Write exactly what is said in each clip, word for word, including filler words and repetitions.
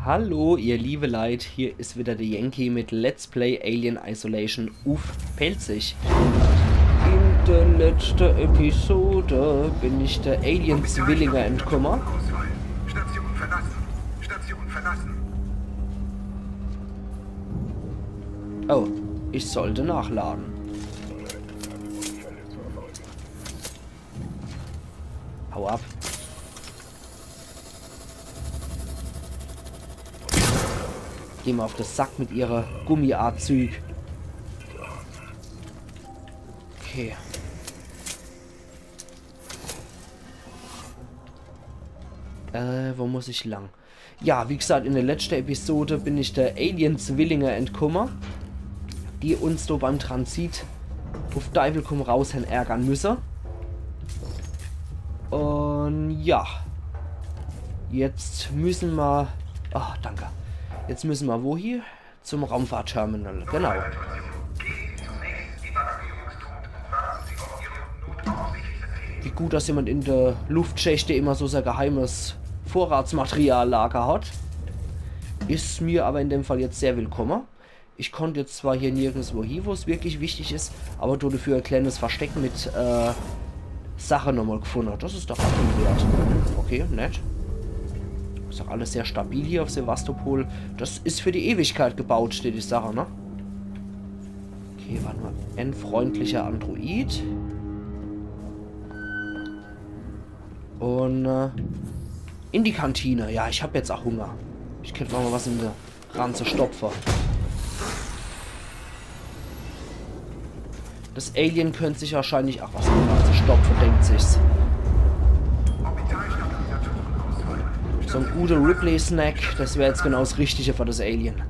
Hallo, ihr liebe Leit, hier is wieder der Yankee mit Let's Play Alien Isolation uff Pälzisch. In der letzten Episode bin ich der Alien-Zwillinge entkomme. Station verlassen. Station verlassen. Oh, ich sollte nachladen. Hau ab. Geh mal auf de Sack mit ihre Gummianzüg. Okay. Äh, wo muss ich lang? Ja, wie gesagt, in der letzten Episode bin ich der Alien-Zwillinge entkomme, die uns do beim Transit uff Deiwel komm raus hen ärgern müsse. Und ja, jetzt müssen wir, ah, danke. Jetzt müssen wir wohin? Zum Raumfahrtterminal, genau. Wie gut, dass jemand in der Luftschächte immer so sein geheimes Vorratsmateriallager hat. Is mir aber in dem Fall jetzt sehr willkomme. Ich konnt jetzt zwar hier nirgendswo hin, wo's wirklich wichtig is, aber do dafür e kleines Versteck mit, äh, Sache nochmal gefunne. Das is doch auch viel wert. Okay, nett. Is auch alles sehr stabil hier auf Sevastopol. Das is für die Ewigkeit gebaut, steht die Sache, ne? Okay, warte mal. Ein freundlicher Android. Und, äh, in die Kantine. Ja, ich hab jetzt auch Hunger. Ich könnt mal was in die Ranze stopfe. Das Alien könnt sich wahrscheinlich auch was in die Ranze stopfe, denkt sich's. So ein guter Ripley-Snack, das wär jetzt genau das Richtige für das Alien.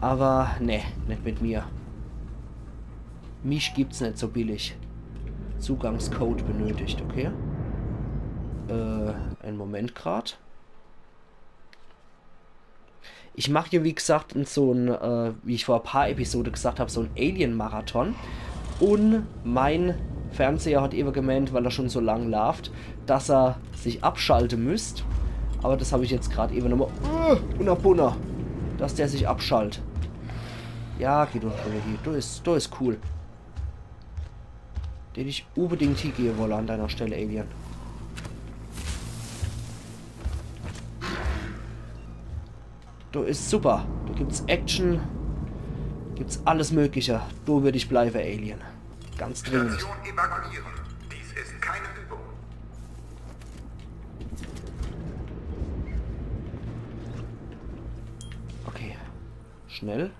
Aber nee, nicht mit mir. Mich gibt's nicht so billig. Zugangscode benötigt, okay. Äh, einen Moment grad. Ich mach hier, wie gesagt, in so ein, äh, wie ich vor ein paar Episode gesagt hab, so ein Alien-Marathon. Und mein Fernseher hat eben gemeint, weil er schon so lang läuft, dass er sich abschalte müsst. Aber das hab ich jetzt grad eben nochmal, äh, unterbunne, dass der sich abschalt. Ja, geh du, geh du, du is, du is cool. Den ich unbedingt hiegehe wolle an deiner Stelle, Alien. Do is super. Do gibt's Action. Gibt's alles Mögliche. Do würd ich bleibe, Alien. Ganz dringend. Station evakuieren. Dies ist keine Übung. Okay. Schnell.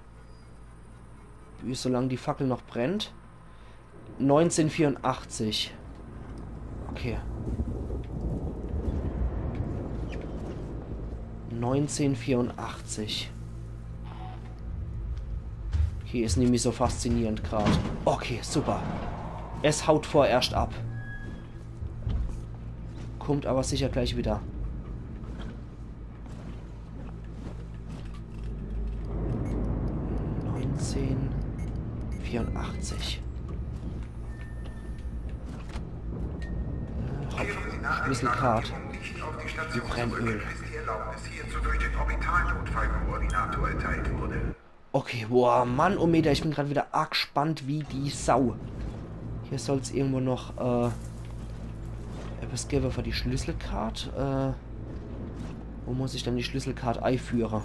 Wie, solange die Fackel noch brennt. Neunzehnhundertvierundachtzig. Okay. Neunzehnhundertvierundachtzig. Okay, is nimmi so faszinierend grad. Okay, super. Es haut vorerst ab. Kommt aber sicher gleich wieder. Neunzehnhundertvierundachtzig. Äh, hopp. Schlüsselkart. Brennöl. Okay, boah, Mann, oh Meter, ich bin grad wieder arg gespannt wie die Sau. Hier soll's irgendwo noch, äh, etwas gebe für die Schlüsselkart. Äh, wo muss ich denn die Schlüsselkart eiführe?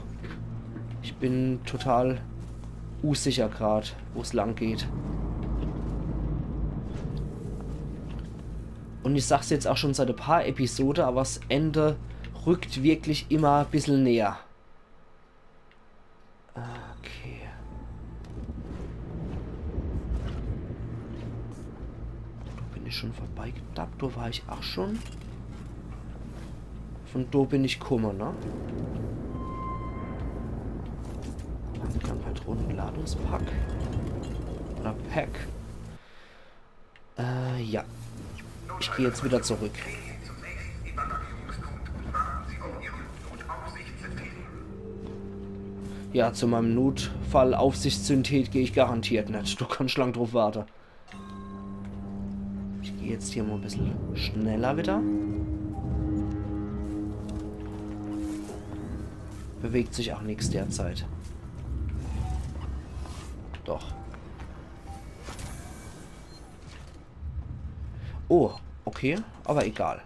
Ich bin total unsicher grad, wo's lang geht. Und ich sag's jetzt auch schon seit ein paar Episode, aber das Ende rückt wirklich immer ein bisschen näher. Okay. Do bin ich schon vorbeigedappt, do war ich auch schon. Von do bin ich kumme, ne? Handgun, Patronenladungspack. Oder Pack. Äh, ja. Ich geh jetzt wieder zurück. Ja, zu meinem Notfallaufsichtssynthet geh ich garantiert net. Du kannst lang drauf warte. Ich geh jetzt hier mal ein bisschen schneller wieder. Bewegt sich auch nix derzeit. Doch. Oh, okay. Aber egal.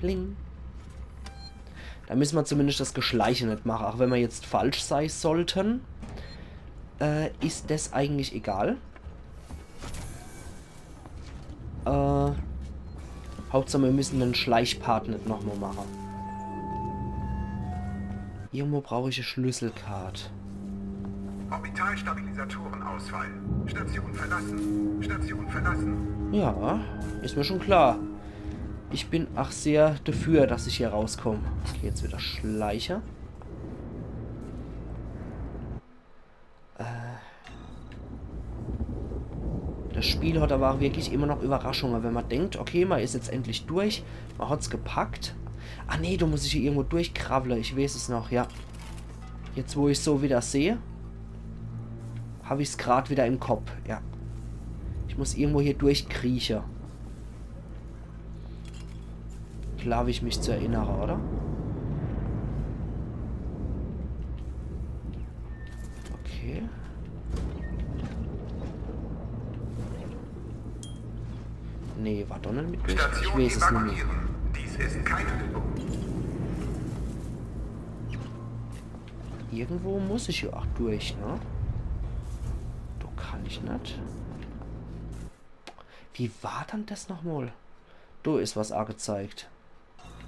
Bling. Da müsse mer zumindest das Geschleiche net mache. Auch wenn mer jetzt falsch sei sollten, äh, is das eigentlich egal. Äh, Hauptsache, mer müssen den Schleichpart net nochmal mache. Irgendwo brauch ich e Schlüsselkart. Orbitalstabilisatoren ausfallen. Station verlassen. Station verlassen. Ja, is mir schon klar. Ich bin auch sehr dafür, dass ich hier rauskomm. Okay, jetzt wieder Schleiche. Äh. Das Spiel hat aber auch wirklich immer noch Überraschungen, wenn man denkt, okay, man is jetzt endlich durch, man hat's gepackt. Ah nee, do muss ich hier irgendwo durchkrawle, ich weiß es noch, ja. Jetzt, wo ich so wieder sehe, hab ich's grad wieder im Kopf, ja. Ich muss irgendwo hier durchkrieche. Glaub ich mich zu erinnere, oder? Okay. Nee, war doch net mit mir. Ich weiß es nicht mehr. Dies ist keine Übung. Irgendwo muss ich ja auch durch, ne? Do kann ich net. Wie war dann das nochmal? Do is was angezeigt.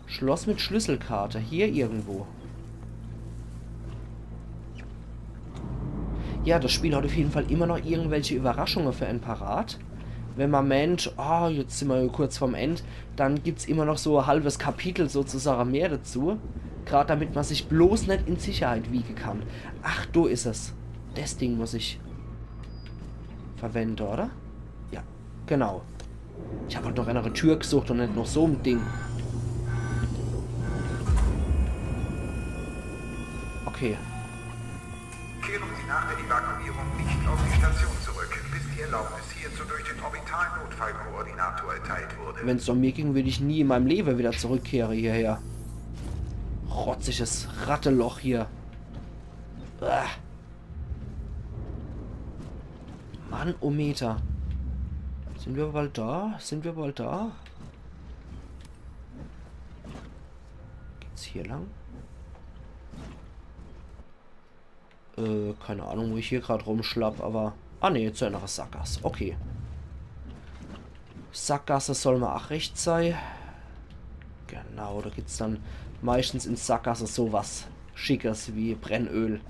Schloss mit Schlüsselkarte. Hier irgendwo. Ja, das Spiel hat auf jeden Fall immer noch irgendwelche Überraschungen für einen parat. Wenn man meint, ah, jetzt sind wir kurz vorm End, dann gibt's immer noch so ein halbes Kapitel sozusagen mehr dazu. Grad damit man sich bloß net in Sicherheit wiegen kann. Ach, do is es. Das Ding muss ich verwenden, oder? Ja, genau. Ich hab halt noch eine Tür gesucht und net noch so ein Ding. Okay. Kehren Sie nach der Evakuierung nicht auf die Station zurück, bis die Erlaubnis hierzu durch den Orbitalnotfallkoordinator erteilt wurde. Wenn's nach mir ging, würd ich nie in meinem Leben wieder zurückkehren hierher. Rotziges Ratteloch hier. Uah. Mann, oh Meter. Sind wir bald da? Sind wir bald da? Geht's hier lang? Äh, keine Ahnung, wo ich hier grad rumschlapp, aber... Ah ne, zu einer Sackgasse. Okay. Sackgasse soll mer ach recht sei. Genau, da gibt's dann meistens in Sackgasse so was Schickes wie Brennöl.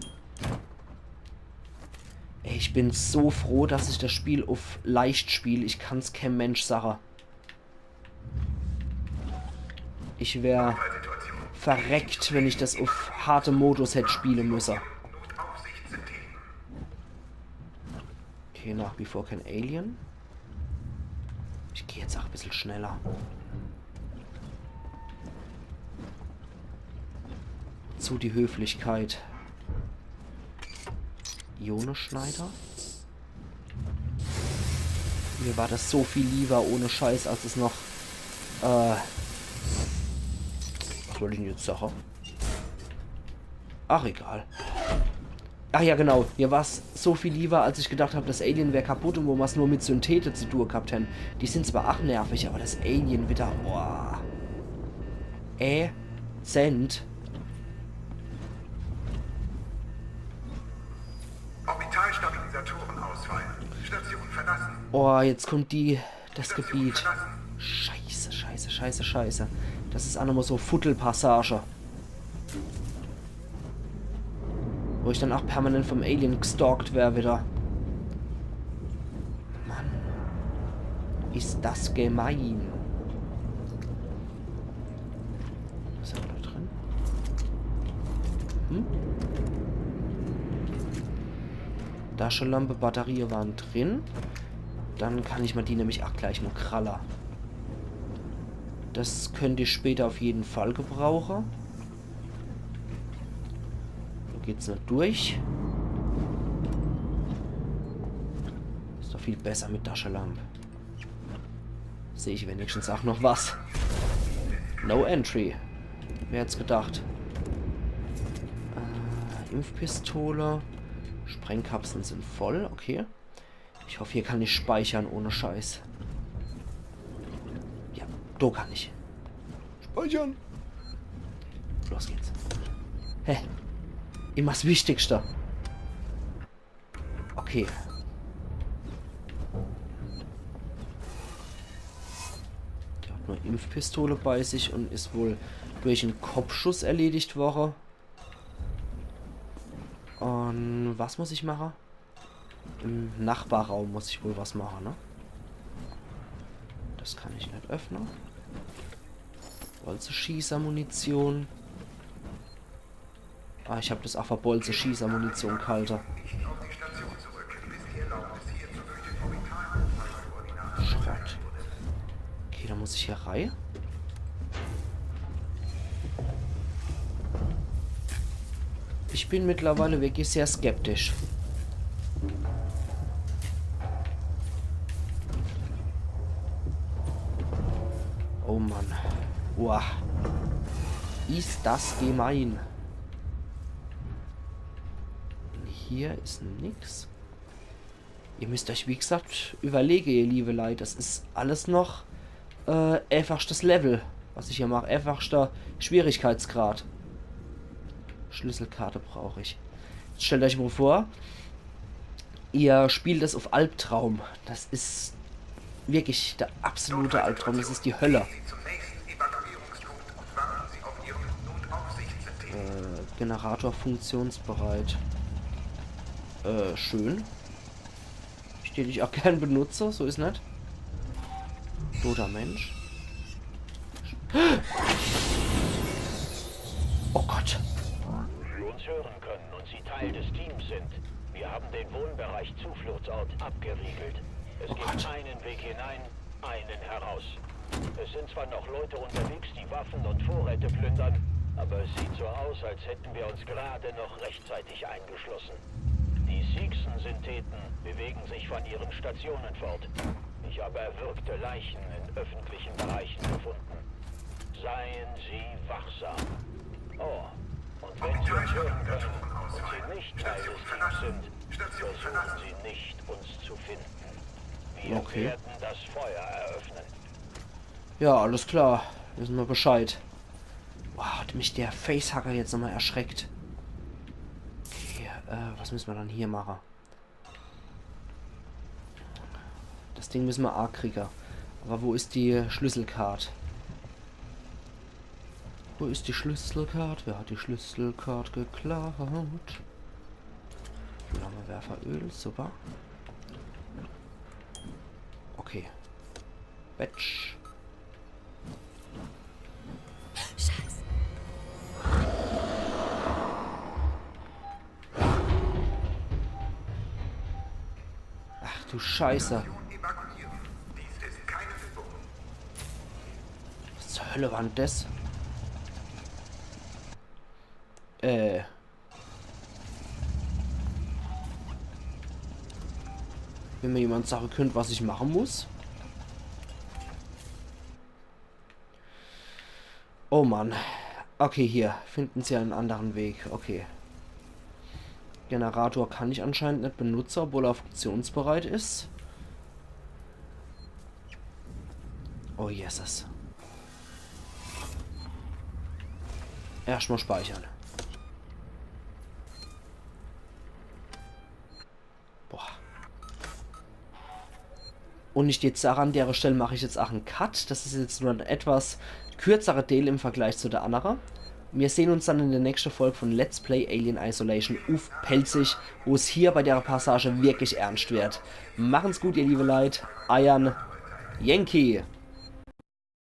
Ey, ich bin so froh, dass ich das Spiel uff leicht spiel. Ich kann's kein Mensch sache. Ich wär verreckt, wenn ich das uff harte Modus hätt spiele müsse. Okay, nach wie vor kein Alien. Ich geh jetzt ach e bissel schneller. Zu die Höflichkeit. Ioneschneider. Mir war das so viel lieber ohne Scheiß, als es noch, äh, was wollt ich denn jetzt sache? Ach, egal. Ach ja, genau. Mir war's so viel lieber, als ich gedacht hab, das Alien wär kaputt und wo mer's nur mit Synthete zu tun gehabt hätten. Die sind zwar ach nervig, aber das Alien wieder, boah. Ätzend. Orbitalstabilisatoren ausfallen. Station verlassen. Oh, jetzt kommt die, das Gebiet. Scheiße, scheiße, scheiße, scheiße. Das is ach nochmal so Futtelpassage. Wo ich dann ach permanent vom Alien gestalkt wär wieder. Mann. Is das gemein. Was haben wir da drin? Hm? Taschelampe, Batterie waren drin. Dann kann ich mir die nämlich ach gleich mal kralle. Das könnt ich später auf jeden Fall gebrauche. Do geht's noch durch. Is doch viel besser mit Taschelamp. Seh ich wenigstens ach noch was. No entry. Wer hätt's gedacht? Impfpistole. Sprengkapseln sind voll, okay. Ich hoff, hier kann ich speichern ohne Scheiß. Ja, do kann ich. Speichern. Los geht's. Hä? Immer 's Wichtigste. Okay. Der hat nur Impfpistole bei sich und is wohl durch en Kopfschuss erledigt worre. Und was muss ich mache? Im Nachbarraum muss ich wohl was mache, ne? Das kann ich net öffne. Bolzeschießer-Munition. Ah, ich hab das ach für Bolzeschießer-Munition ghalte. Schrott. Okay, dann muss ich hier rei. Ich bin mittlerweile wirklich sehr skeptisch. Oh Mann. Uah. Is das gemein. Hier is nix. Ihr müsst euch, wie gesagt, überlege, ihr liebe Leit, das is alles noch äh, einfachstes Level, was ich hier mach. Einfachster Schwierigkeitsgrad. Schlüsselkarte brauch ich. Jetzt stellt euch mal vor, ihr spielt das auf Albtraum. Das is wirklich der absolute Albtraum. Das is die Hölle. Äh, Generator funktionsbereit. Äh, schön. Ich den ich auch gern benutze, so is net. Toter Mensch. Oh Gott. Sie uns hören können und Sie Teil des Teams sind. Wir haben den Wohnbereich Zufluchtsort abgeriegelt. Es Oh gibt Gott. einen Weg hinein, einen heraus. Es sind zwar noch Leute unterwegs, die Waffen und Vorräte plündern, aber es sieht so aus, als hätten wir uns gerade noch rechtzeitig eingeschlossen. Die Seegson-Syntheten bewegen sich von ihren Stationen fort. Ich habe erwürgte Leichen in öffentlichen Bereichen gefunden. Seien Sie wachsam. Oh, und wenn Sie uns hören können und Sie nicht Teil des Teams sind, versuchen Sie nicht, uns zu finden. Wir Okay. werden das Feuer eröffnen. Ja, alles klar. Wisse mer Bescheid. Boah, hat mich der Facehugger jetzt nochmal erschreckt. Okay, äh, was müsse mer dann hier mache? Das Ding müsse mer a kriege. Aber wo is die Schlüsselkart? Wo is die Schlüsselkart? Wer hat die Schlüsselkart geklaut? Flammewerferöl, super. Okay. Batch. Ach du Scheiße. Was zur Hölle war denn das? Äh. Wenn mir jemand sage könnt, was ich mache muss. Oh Mann. Okay, hier. Finden Sie einen anderen Weg. Okay. Generator kann ich anscheinend net benutze, obwohl er funktionsbereit is. Oh Jesus. Erstmal speichern. Boah. Und ich jetzt sage, an dere Stelle mache ich jetzt auch en Cut. Das is jetzt nur en etwas kürzere Deel im Vergleich zu der annere. Wir sehen uns dann in der nächsten Folge von Let's Play Alien Isolation uff Pälzisch, wo es hier bei der Passage wirklich ernst wird. Machen's gut, ihr liebe Leit. Eiern Yankee.